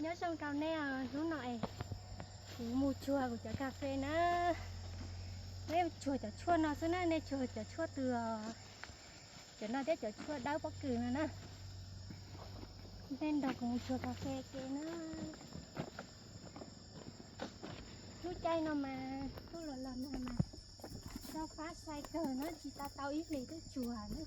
Nyob zoo rau nej os, hnub no es kuv mus tsuag kuv cov kas fes na. Nej tsuag cov tshuaj no xwb na, nej tsuag cov tshuaj twg os? Cov no thiab cov tshuaj dawb pob kws no na. Nej nrog kuv mus tsuag kas fes ke na. Lub caij no mas tuaj los los nag mas rau fab sai kawg na, tsis tau tau ib hlis twb tsuag na.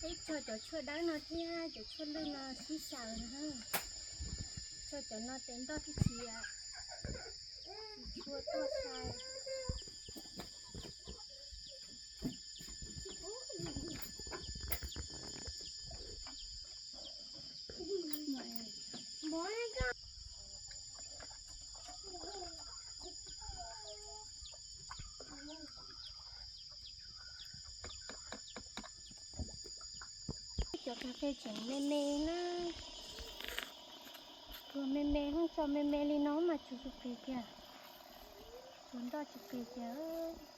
Peb tso cov tshuaj dawb no thiab cov tshuaj lwj no sib xyaw na. Tso cov no tes ntoj thiaj tsis, tsis tshua tuaj sai. Cov kas fes tseem me me na, tuag me me, tso me me li no mas tsuag tsis qis kiag, tuag ntoj tsis qis kiag.